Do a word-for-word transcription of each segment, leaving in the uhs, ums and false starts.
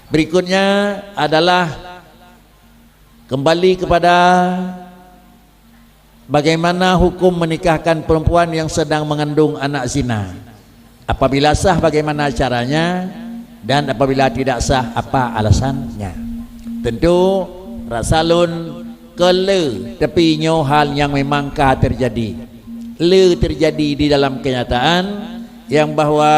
Berikutnya adalah kembali kepada bagaimana hukum menikahkan perempuan yang sedang mengandung anak zina. Apabila sah, bagaimana caranya, dan apabila tidak sah, apa alasannya? Tentu, rasa lôn kon le, tapi nyoe hal nyang memang ka terjadi. Le terjadi di dalam kenyataan yang bahwa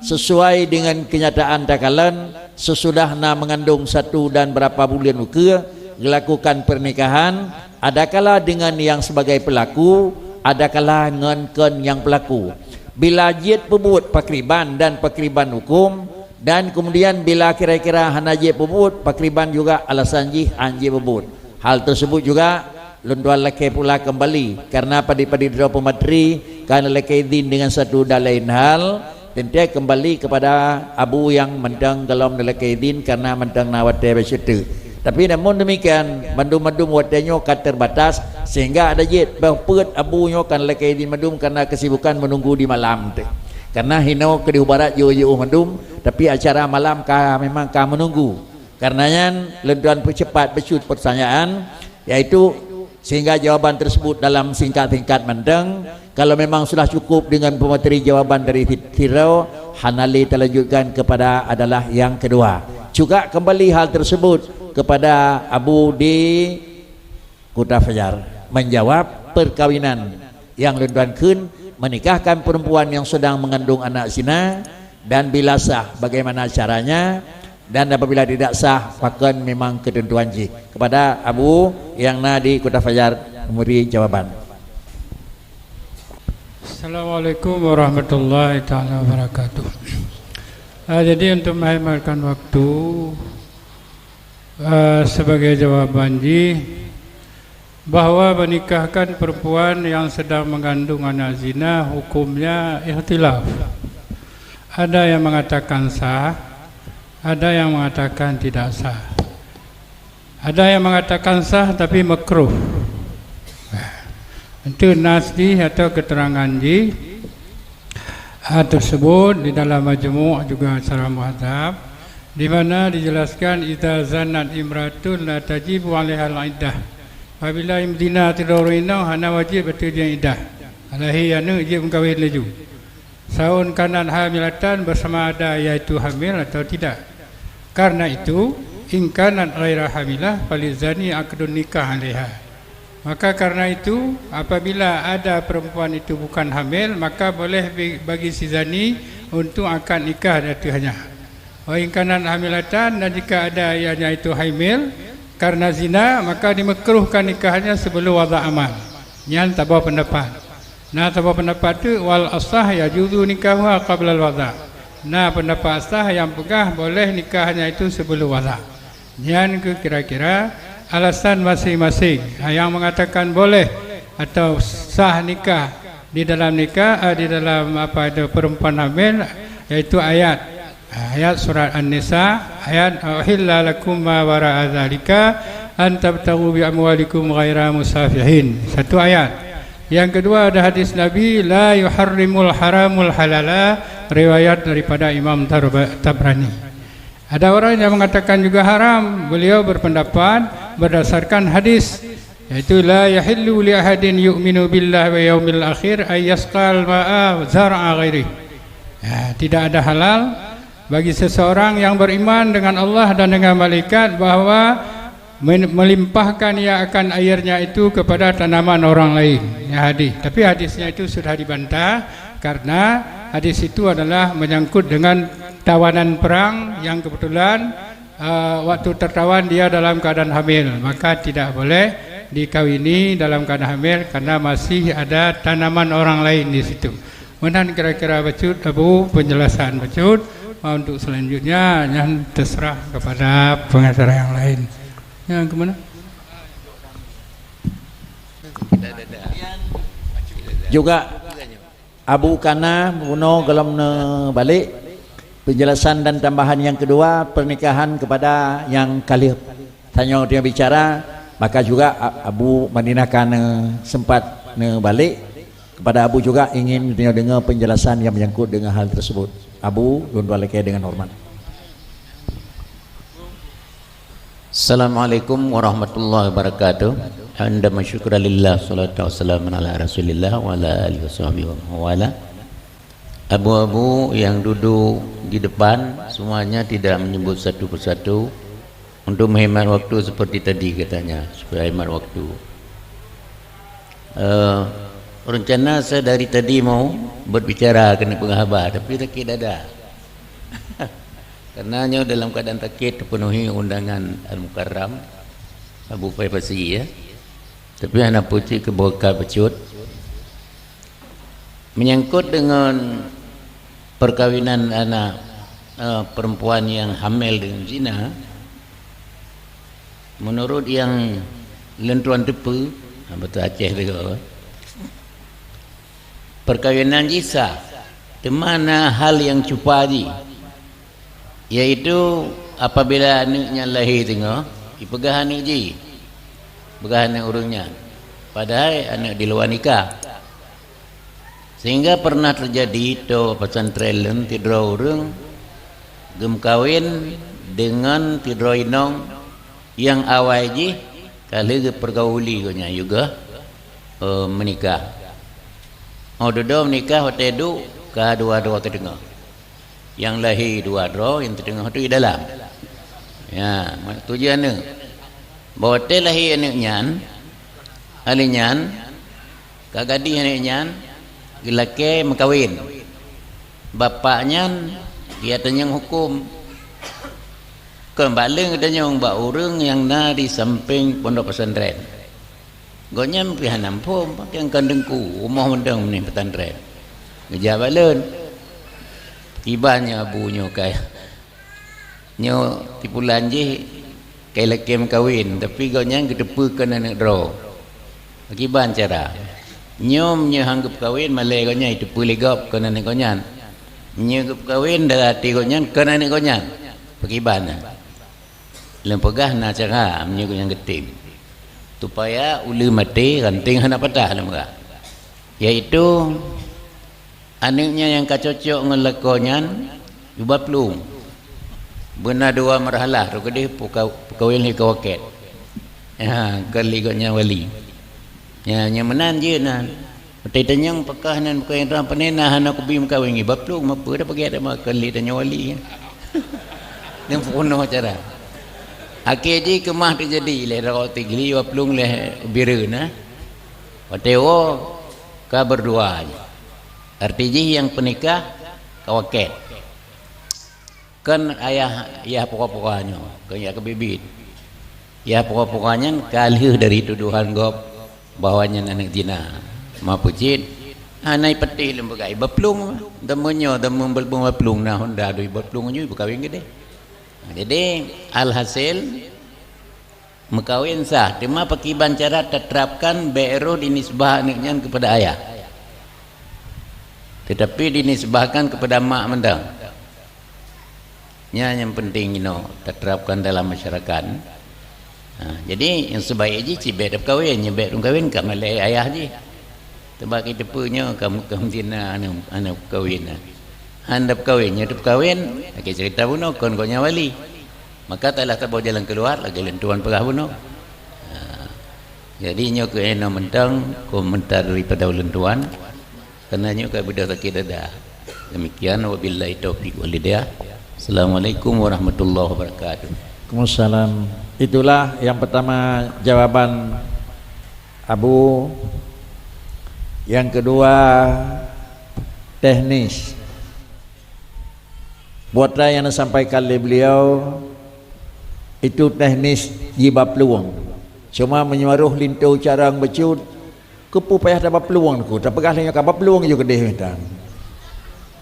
sesuai dengan kenyataan takalon, sesudah na mengandung satu dan berapa bulan ukeue, gelakukan pernikahan, adakala dengan yang sebagai pelaku, adakala ngon kon nyang pelaku. Bila jeuet peubuet pakriban dan pakriban hukum, dan kemudian bila kira-kira hana jeuet peubuet pakriban juga alasan jih han jeuet peubuet. Hal tersebut juga lôn tuan lakée pula kembali, karena padé-padé droe peumateri ka neulakée idin dengan satu dan lain hal, teuntée kembali kepada abu nyang mantong golom neulakée idin karena mantong na watée bacut teuk. Tapi namun demikian, mandum-mandum watée nyoe ka terbatas, sehingga ada jeuet bah peuet abu nyoe ka neulakée idin mandum karena kesibukan menunggu di malam teuk. Karena hinoe keudeh barat jiôh-jiôh mandum, tapi acara malam ka memang ka menunggu. Karena nyan, lôn tuan peucepat bacut pertanyaan, yaitu sehingga jawaban tersebut dalam singkat-singkat mantong. Kalau memang sudah cukup dengan peumateri jawaban dari si-, sidroe, hana lé talanjutkan kepada adalah yang kedua. Juga kembali hal tersebut kepada Abu di Kuta Fajar menjawab perkawinan yang lôn tuan kheun menikahkan perempuan yang sedang mengandung anak zina, dan bila sah, bagaimana caranya, dan apabila tidak sah, pakon memang ketentuan jih. Kepada Abu yang na di Kuta Fajar memberi jawaban. Assalamualaikum warahmatullahi taala wabarakatuh. Ah, jadi untuk menghematkan waktu, eh, sebagai jawaban jih, bahwa menikahkan perempuan yang sedang mengandung anak zina hukumnya ikhtilaf. Ada yang mengatakan sah, ada yang mengatakan tidak sah. Ada yang mengatakan sah tapi makruh. Itu nas jih atau keterangan jih, ah, tersebut di dalam Majmu' juga secara muhadzab, di mana dijelaskan, "Idza zanat imra'atun la tajibu 'alaihal iddah." Apabila zina sidroe ureuëng inong, hana wajib ateueh jih iddah. Lahé aneuëk jeuet meukawen laju. Saun kanat hamilatan, bersama ada iaitu hamil atau tidak. Karena itu, in kanat ghaira hamilah, falizani aqdun nikah 'alaiha. Maka karena itu, apabila ada perempuan itu bukan hamil, maka boleh bi-, bagi si zani untuk akad nikah di ateuehnya. Wa in kanat hamilatan, dan jika ada ianya itu hamil karena zina, maka dimakruhkan nikahnya sebelum wada' amal. Nyan saboh pendapat. Na saboh pendapat teuk, wal asah yajuzu nikahuha qablal wada'. Na pendapat sah nyang peugah boleh nikahnya itu sebelum wada'. Nyan keuh kira-kira alasan masing-masing. Nyang mengatakan boleh atau sah nikah di dalam nikah, eh, di dalam apa itu, perempuan hamil, yaitu ayat. Ayat surat An-Nisa, ayat, "Uhilla lakum ma wara'a dzalika an tabtaghu bi amwalikum ghaira musafihin." Satu ayat. Yang kedua ada hadis Nabi, "La yuharrimul haramul halala," riwayat daripada Imam Tarba-, Tabrani. Ada orang yang mengatakan juga haram, beliau berpendapat berdasarkan hadis, yaitu, "La yahillu li ahadin yu'minu billahi wa yaumil akhir ay yasqal ma'a zar'a ghairi." Ya, tidak ada halal bagi seseorang yang beriman dengan Allah dan dengan malaikat bahwa men-, melimpahkan ia akan airnya itu kepada tanaman orang lain. Ya, hadis. Tapi hadisnya itu sudah dibantah karena hadis itu adalah menyangkut dengan tawanan perang yang kebetulan, eh, waktu tertawan dia dalam keadaan hamil, maka tidak boleh dikawini dalam keadaan hamil karena masih ada tanaman orang lain di situ. Meunan kira-kira bacut, Abu, penjelasan bacut. Ah, untuk selanjutnya, nyan terserah kepada pengacara yang lain. Yang ke mana? Juga Abu kana bunoe golom neubalek penjelasan dan tambahan yang kedua, pernikahan kepada yang ka lheueh tanyoe dia bicara, maka juga A-, Abu Madinah kana sempat neubalek. Kepada Abu juga ingin tanyoe deungoe penjelasan yang menyangkut dengan hal tersebut. Abu, lôn tuan lakée dengan hormat. Assalamualaikum warahmatullahi wabarakatuh. Hamdan wa syukran lillah, salatu wassalamu ala Rasulillah wa ala alihi wasahbihi wa man wala. Abu-abu yang duduk di depan, semuanya tidak menyebut satu persatu untuk menghemat waktu seperti tadi katanya, supaya hemat waktu. Eh, rencana saya dari tadi mau berbicara keuneuk peugah haba, tapi sakit dada. Karena nyoe dalam keadaan sakit terpenuhi undangan Al-Mukarram Abu Faibasi, ya. Tapi hana pucuk keu boka bacut. Menyangkut dengan perkawinan anak, eh, perempuan yang hamil dengan zina, menurut yang lôn tuan teupeu, ha, beutôi Aceh teuka, perkawinan jih sah. Teuma na hal yang cupa jih, yaitu apabila aneuk nyan lahé teungoh, ipeugah aneuk jih, peugah aneuk ureuëng nyan, padahai aneuk di luwa nikah. Sehingga pernah terjadi to pesantren lôn sidroe ureuëng geumeukawen dengan sidroe inong nyang awai jih ka lheueh geupeurgauli gobnyan yôh, eh, meunikah. Oh dudoe meunikah watée duek ka dua-dua ka teungoh. Nyang lahé dua droe, nyang teuteungoh tu di dalam. Ya, tuju aneuk. Bak watée lahé aneuk nyan, hali nyan ka gadih aneuk nyan geulakée meukawen. Bapak nyan geutanyong huköm. Kon bak lôn geutanyong, bak ureuëng nyang na di sampéng pondok pesantren. Gobnyan pih hana muphom, pakon kon teungku, rumoh mantong meunan pesantren. Geujak bak lôn. Kiban nyoe abu nyoe kai. Nyoe tipulan jih kai lakée meukawen, tapi gobnyan geuteupeue kon aneuk droe. Kiban cara. Nyoe meunyoe han geupeukawen, malée gobnyan jiteupeue lé gob kon aneuk gobnyan. Meunyoe geupeukawen, dalam até gobnyan kon aneuk gobnyan. Pakiban na. Lôn peugah na cara meunyoe nyang geutem, supaya uleue maté ranting hana patah lôn peugah. Yaitu aneuk nyan nyang ka cocok ngon lakoe nyan, iba plueng. Beuna dua marhalah, rot keudeh peuka-, peukawen lé ka wakét. Ha, kon lé gobnyan wali. Nya, nyang meunan jeuet nan. Watée tanyong pakon nan, pakon indroe pane na hana kubi meukawen, iba plueng, meupeu dah paget teuma kon lé tanyoe wali. Nyang peunoh cara. Akhé jih keumah teujadi lé rot tigli iba plueng lé bireuen na. Watée woe ka berdua jih. Arti jih nyang peunikah ka wakét. Kon ayah, yah pura-pura nyoe, kon yah keubiet-biet. Yah pura-pura nyan ka lheueh dari tudohan gob bahwa nyan aneuk zina. Ma peucit, hana ipatéh lôn peugah, iba plueng. Deungon nyoe, deungon bel-, bel-, plueng na honda doi iba plueng nyoe, iba kawén keudeh. Jadi, alhasil, meukawen sah, teuma pakiban cara taterapkan bék roh dinisbah aneuk nyan keupada ayah, teutapi dinisbahkan keupada mak mantong. Nyan nyang peunteng inoe taterapkan dalam masyarakat. Ha, jadi nyang sebaik jih cit bék tapeukawen, nyang bék tapeukawen ka malée ayah jih. Teuma ka jiteupeue nyoe ka, ka mungken na aneuk, aneuk peukawen na. Han tapeukawen, nyoe tapeukawen, lagée cerita bunoe kon gobnyan wali. Maka talah taboh jalan keuluar lagée lôn tuan peugah bunoe. Ha. Jadi nyoe keuh inoe mantong komentar daripada ulôn tuan. Karena nyoe ka beudôh sakét dada. Demikian, wabillahi taufiq wal hidayah. Assalamualaikum warahmatullahi wabarakatuh. Waalaikumsalam. Itulah yang pertama jawaban Abu. Yang kedua, teknis. Buat yang disampaikan oleh beliau itu teknis jiba plueng. Cuma meunyoe roh linto carông bacut, keupeue payah taba plueng ku, tapeugah lé nyoe ka ba plueng ju keudeh mita.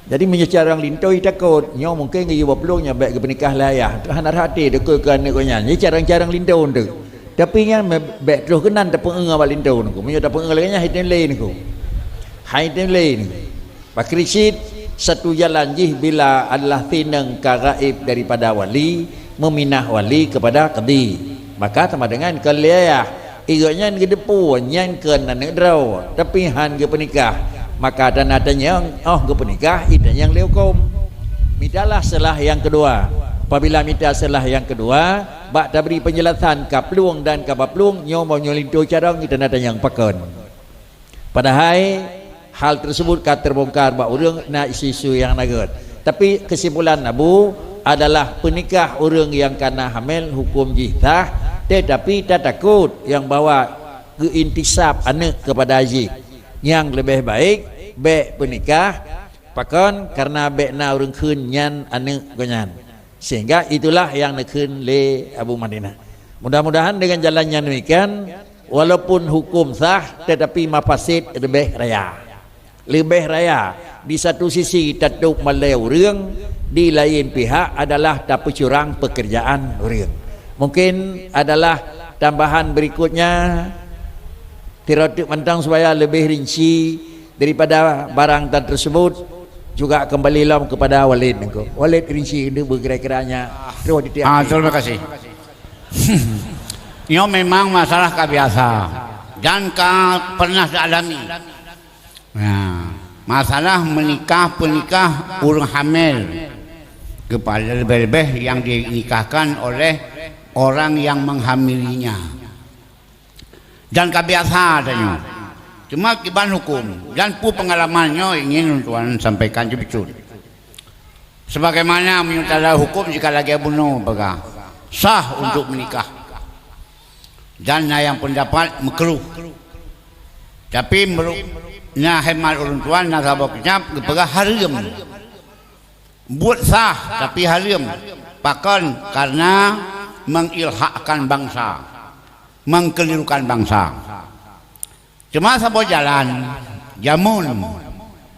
Jadi meunyoe carông linto itakot, nyoe mungken geuyue ba plueng nyoe bék geupeunikah lé ayah. Hana rhati deukot keu aneuk geuh nyan. Jadi carông-carông linto tu. Tapi nyan me-, bék troh keunan tapeuéue bak linto nyoe. Meunyoe tapeuéue lagée nyan hai tem lé nyoe. Hai tem lé nyoe. Pakri cit satu jalan jih bila adalah tineng ka gaib daripada wali, meminah wali kepada kadi. Maka sama dengan kon lé ayah. Igok nyan geudeupu, nyan kon aneuk droe, tapi han geupeunikah. Maka tanda tanyong, oh geupeunikah, itanyong lé huköm. Mitalah salah nyang keudua. Apabila mita selah nyang keudua, bak tabri peunjelasan ka plueng dan ka ba plueng, nyoe meunyoe linto carông, tanda tanyong pakon. Padahai hal tersebut ka teubongkar bak ureuëng na isu-isu nyang na gét. Tapi keusimpulan Abu adalah peunikah ureuëng nyang ka na hamil huköm jih sah, tetapi tatakot nyang bahwa geuintisab aneuëk keupada jih. Nyang leubeh baik bék peunikah, pakon, kareuna bék na ureuëng kheun nyan aneuëk geuhnyan. Sehingga itulah nyang neukheun lé Abu Madinah. Mudah-mudahan dengan jalan nyang demikian, walaupun huköm sah, tetapi mafasid leubeh raya. Leubeh raya, di satu sisi tatôb malée ureuëng, di lain pihak adalah tapeucurang pekerjaan ureuëng. Mungkin adalah tambahan berikutnya, tirotik mantong supaya lebih rinci daripada barang tan tersebut, juga kembali lom kepada Walid nengko. Walid rinci dulu kira-kiranya. Terus di Ah, terima kasih. Nyoe memang masalah ka biasa dan ka pernah dialami. Nah, masalah menikah, penikah ureuëng hamil, kepada lebih-lebih yang dinikahkan oleh orang yang menghamilinya. Dan ka biasa tanyoe. Cuma kiban huköm dan peue pengalaman nyoe ingin lôn tuan sampaikan jeuet. Sebagaimana meunyoe tanda huköm jika lagée bunoe peugah sah untuk menikah. Dan na nyang pendapat makruh. Tapi meuruk na hemat ulôn tuan na saboh kitab geupeugah hareuem. Buet sah tapi hareuem. Pakon? Karena mengilhakkan bangsa, mengkelirukan bangsa. Cuma saboh jalan, jameun.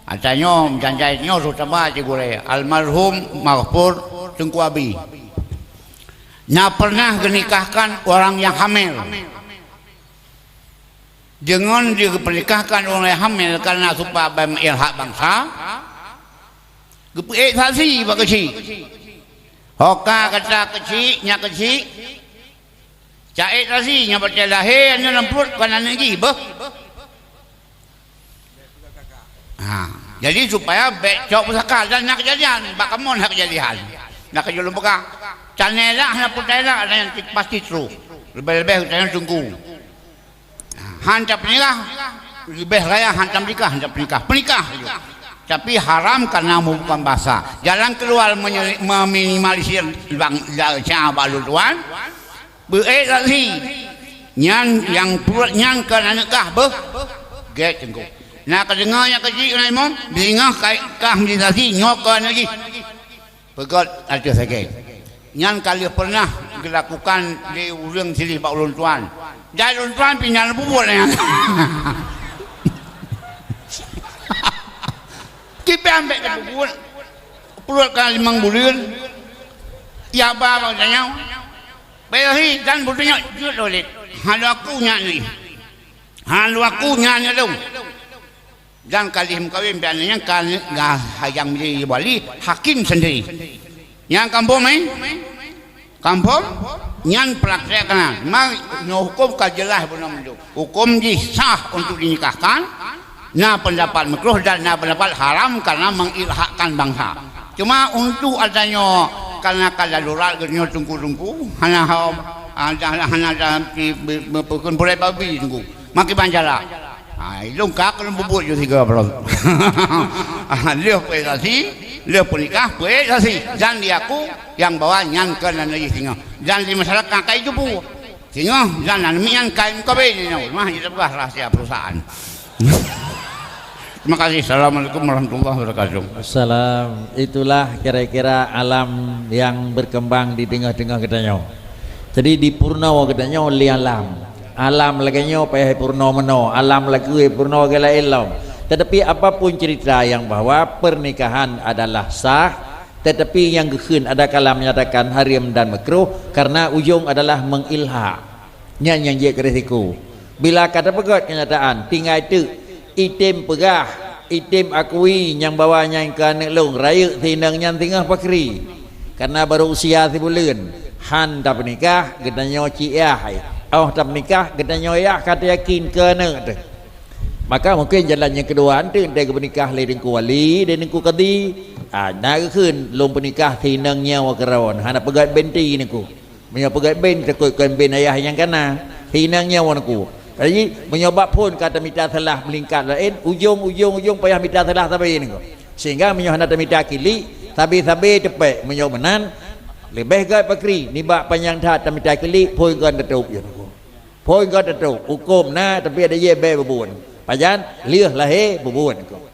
Ata nyoe, janjai nyoe, terutama Cik Gurée, almarhum Maghfur Teungku Abi. Na pernah geunikahkan orang yang hamil. Deungon dia geupernikahkan orang yang hamil karena supaya mengilhak bangsa, geupeuék saksi bak keuchik. Hoka kata keuchik, nyak keuchik, caék saksi nyang batée lahé aneuëk lam pruet kon aneuëk jih beuh. Ha, jadi supaya bék cok pusaka dan na keujadian, bak kamoe na keujadian. Na keujulung peugah, tanelak na peutanelak dan pasti trok. Leubeh-leubeh tanyoe teungku. Ha, han tapeunikah, leubeh raya han tapeunikah, han tapeunikah. Peunikah. Tapi haram karena membuka bangsa. Jalan keluar menye-, meminimalisir bang, ja-, ca bak lôn tuan. Beuék saksi. Nyan nyang pruet nyan kon aneuëk kah beuh? Gét teungku. Na kadeungoe nyang keuchik na imum, singoh ka, kah meusaksi nyoe kon aneuëk jih. Peugét ateueh sagai. Nyan ka lheueh pernah geulakukan lé ureuëng sideh bak ulôn tuan. Jai ulôn tuan pih nyan bubuet nyan. Kiban bék bubuet. Pruet ka limong buleuen. Ya ba bak tanyoe. Baik, dan butunya jeuet lolét. Hana aku nyan ni. Hana aku nyan ni dong. Dan ka lheueh meukawen biasa nyan ka ga hayang menjadi wali hakim sendiri. Nyang kampung eh? Kampung nyan praktek kana. Memang nyoe hukum ka jelas beuna meunan. Hukum jih sah untuk dinikahkan. Na pendapat makruh dan na pendapat haram karena mengilhakkan bangsa. Cuma untuk atanyoe karena ka darurat geutanyoe teungku-teungku hana ha-, hana, hana ada di, be-, be-, bukan boleh babi teungku. Makai banjala. Ha, ilung ka keuneuk bubuet ju tiga belas. Ha, lheueh peuék saksi, lheueh peunikah, peuék saksi dan diaku nyang bahwa nyan kon aneuëk jih singoh. Dan di masyarakat ka itubu. Singoh dan aneuëk nyan ka meukawen nyoe. Mah jiteupeugah rahsia perusahaan. Terima kasih. Assalamualaikum warahmatullahi wabarakatuh. Assalam. Itulah kira-kira alam yang berkembang di tengah-tengah geutanyoe. Jadi di Purno geutanyoe lé alam. Alam lagée nyoe payah Purno meunoe, alam lakoe Purno geuh laén lom. Tetapi apapun cerita yang bahwa pernikahan adalah sah, tetapi yang geukheun ada kala menyatakan haram dan makruh karena ujong adalah mengilhak. Nyan nyang jeuet keu risiko. Bila ka tapeugét kenyataan, tinggai teuk, item peugah, item akui nyang bahwa nyan keu aneuëk lôn, rayeuk sinong nyan singoh pakri. Karena baru usia sibuleuen, han tapeunikah, geutanyoe cit yah. Óh tapeunikah, geutanyoe yah ka tayakin keu aneuëk teuh. Maka mungkin jalan nyang keudua, enteuk, enteuk geupeunikah lé teungku wali dan teungku kadi, Ah, na geukheun lôn peunikah si inong nyoe keudroe, hana peugét binti niko. Meunyoe peugét bin, takot kon bin ayah nyang kana, si inong nyoe niko. Jadi, meunyoe bak phon ka tamita salah meulingkat laén, ujong, ujong, ujong payah mita salah sabe niko. Sehingga meunyoe hana tamita kilik, sabe-sabe teupék. Meunyoe meunan, leubeh gét pakri nibak panyang that tamita kilik, phon kon tatôb nyoe niko. Phon kon tatôb, hukôm na, tapi ada ye bèe bubun. Pajan, lheueh lahé bubun niko.